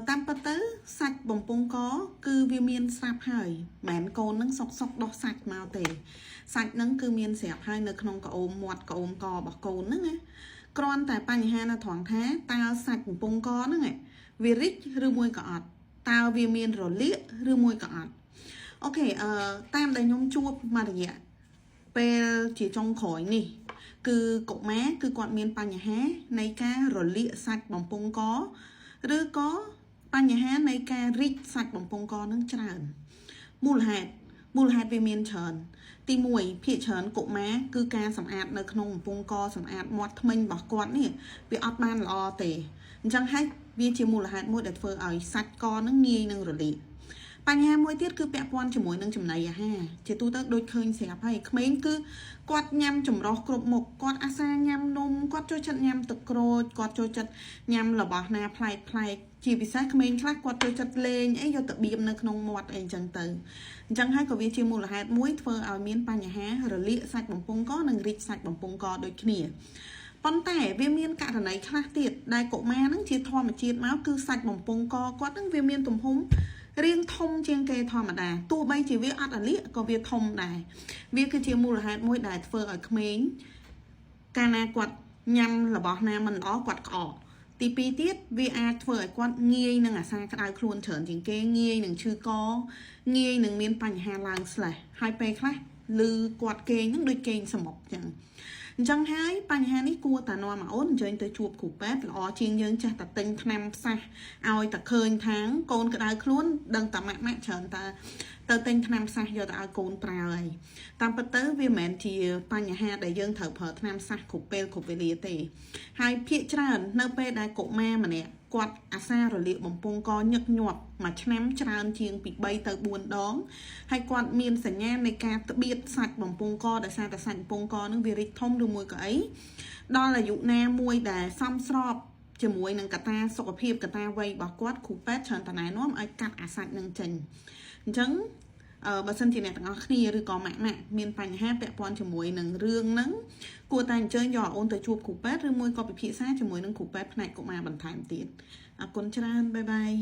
តាមពិតទៅសាច់បំពង់កគឺវាមានស្រាប់ហើយមិនមែនកូននឹងសុកសុកដោះសាច់មកទេសាច់នឹងគឺមានស្រាប់ហើយនៅក្នុងក្អូមមាត់ក្អូមករបស់កូនហ្នឹងណាគ្រាន់តែបញ្ហានៅត្រង់ថាតើសាច់បំពង់កហ្នឹងវារីកឬមួយក៏អត់តើវាមានរលាកឬមួយក៏អត់OK តាមដែលខ្ញុំជួបមករយៈពេលជាចុងក្រោយនេះ គឺកុមារគឺគាត់មានបញ្ហានៃការរលាកសាច់បំពង់កឬក៏បញ្ហានៃការរីកសាច់បំពង់កនឹងច្រើនមូលហេតុមូលហេតុវាមានច្រើនទី1ភាគច្រើនកុមារគឺការសម្អាតនៅក្នុងបំពង់កសម្អាតមាត់ធ្មេញរបស់គាត់នេះវាអត់បានល្អទេអញ្ចឹងហើយវាជាមូលហេតុមួយដែលធ្វើឲ្យសាច់កនឹងងាយនឹងរលាកបញ្ហាមួយទៀតគឺពាក់ព័ន្ធជាមួយនឹងចំណីអាហារជាទូទៅដូចឃើញស្រាប់ហើយក្មេងគឺគាត់ញ៉ាំចម្រោះគ្រប់មុខគាត់អាសាញ៉ាំនំគាត់ចូលចិត្តញ៉ាំទឹកក្រូចគាត់ចូលចិត្តញ៉ាំរបស់ណាប្លែកប្លែកជាពិសេសក្មេងខ្លះគាត់ចូលចិត្តលេងអីយកទៅបៀមនៅក្នុងមាត់អីចឹងទៅអញ្ចឹងហើយក៏វាជាមូលហេតុមួយធ្វើឲ្យមានបញ្ហារលាកសាច់បំពង់កនិងរីកសាច់បំពង់កដូចគ្នាប៉ុន្តែវាមានករណីខ្លះទៀតដែលកុមារហ្នឹងជាធម្មជាតិមកគឺសាច់បំពង់កគាត់ហ្នឹងវាមានទំហំរៀងធំជាងគេធម្មតាទោះបីជាវាអត់រលាកក៏វាធំដែរវាគឺជាមូលហេតុមួយដែលធ្វើឲ្យក្មេងកាលណាគាត់ញ៉ាំរបស់ណាមិនល្អគាត់ក្អកទី2ទៀតវាអាចធ្វើឲ្យគាត់ងាយនឹងអាសាក្តៅខ្លួនច្រើនជាងគេងាយនឹងឈឺកងាយនឹងមានបញ្ហាឡើងស្លេះហើយពេលខ្លះឮគាត់គេងហ្នឹងដូចគេងសមុកចឹងអញ្ចឹងហើយបញ្ហានេះគួរតែនាំអូនអញ្ជើញទៅជួបគ្រូពេទ្យល្អជាងយើងចេះតែទិញថ្នាំផ្សះឲ្យតែឃើញថាងកូនក្តៅខ្លួនដឹងតែម៉ាក់ម៉ាក់ច្រើនតែទៅទិញថ្នាំផ្សះយកទៅឲ្យកូនប្រើហើយតាមពិតទៅវាមិនមែនជាបញ្ហាដែលយើងត្រូវប្រើថ្នាំផ្សះគ្រប់ពេលគ្រប់វេលាទេហើយភាគច្រើននៅពេលដែលកុមារម្នាក់គាត់អាសារលាកបំពង់កញឹកញាប់មួយឆ្នាំច្រើនជាងពី3ទៅ4ដងហើយគាត់មានសញ្ញានៃការត្បៀតសាច់បំពង់កដោយសារតែសាច់បំពង់កនឹងវារីកធំឬមួយក៏អីដល់អាយុណាមួយដែលសមស្របជាមួយនឹងកត្តាសុខភាពកត្តាវ័យរបស់គាត់គ្រូពេទ្យច្រើនតែណែនាំឲ្យកាត់អាសាច់នឹងចេញអញ្ចឹងបើសិនជាអ្នកទាំងអស់គ្នាឬក៏ម៉ាក់ម៉ាក់មានបញ្ហាពាក់ព័ន្ធជាមួយនឹងរឿងហ្នឹងគួរតែអញ្ជើញយកអូនទៅជួបគ្រូពេទ្យឬមួយក៏ពិភាក្សាជាមួយនឹងគ្រូពេទ្យផ្នែកកុមារបន្ថែមទៀតអរគុណច្រើន bye bye.